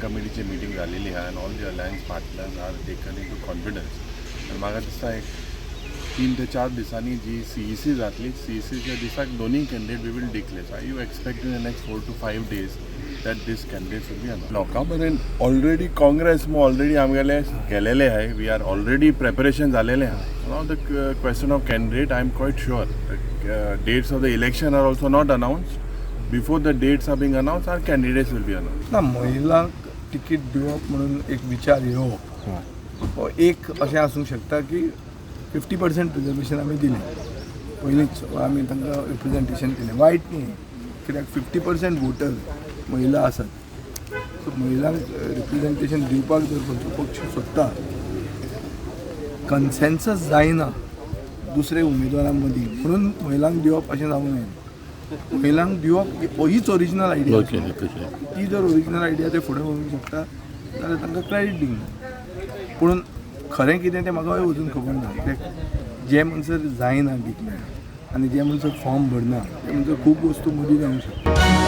कमिटीची meeting जालेली आहा and all the alliance partners are taken into confidence. आनी म्हाका दिसता एक 3 ते 4 दिसांनी जी सीईसी जातली, सीईसीच्या दिसाक दोनूय candidate we will declare. So you expect in the next 4 to 5 days that this candidates will be announce. लोकां मेरेन ऑलरेडी काँग्रेस ऑलरेडी आमगेले गेलेले आहाय. We are already preparation जालेलें आहा. Now the question of candidate, I am quite sure dates of the election are also not announced. Before the dates are being announced, our candidates will be announced. ना, महिलांक ticket दिवप म्हणून एक विचार येवप हो एक अशें आसूंक शकता की 50% रिजर्वेशन आमी दिलें पयलींच, आमी तांकां रिप्रेजेंटेशन केलें. वायट न्ही, कित्याक 50% वोटर महिला आसात. सो महिलांक रिप्रेजेंटेशन दिवपाक जर खंयचो पक्ष सोदता, कन्सेन्सस जायना दुसरे उमेदवारां मदीं म्हणून महिलांक दिवप अशें जावंक जायना. महिलांक दिवप हीच ओरिजिनल आयडिया. ती जर ओरिजिनल आयडिया ते फुडें व्हरूंक शकता जाल्यार तांकां क्रेडीट दिवंक जाय. पूण खरें कितें तें म्हाका अजून खबर ना, कित्याक जे म्हणसर जायना डिक्लेअर आनी जे म्हणसर फॉर्म भरना ते म्हणसर खूब वस्तू मदीं जावंक शकता.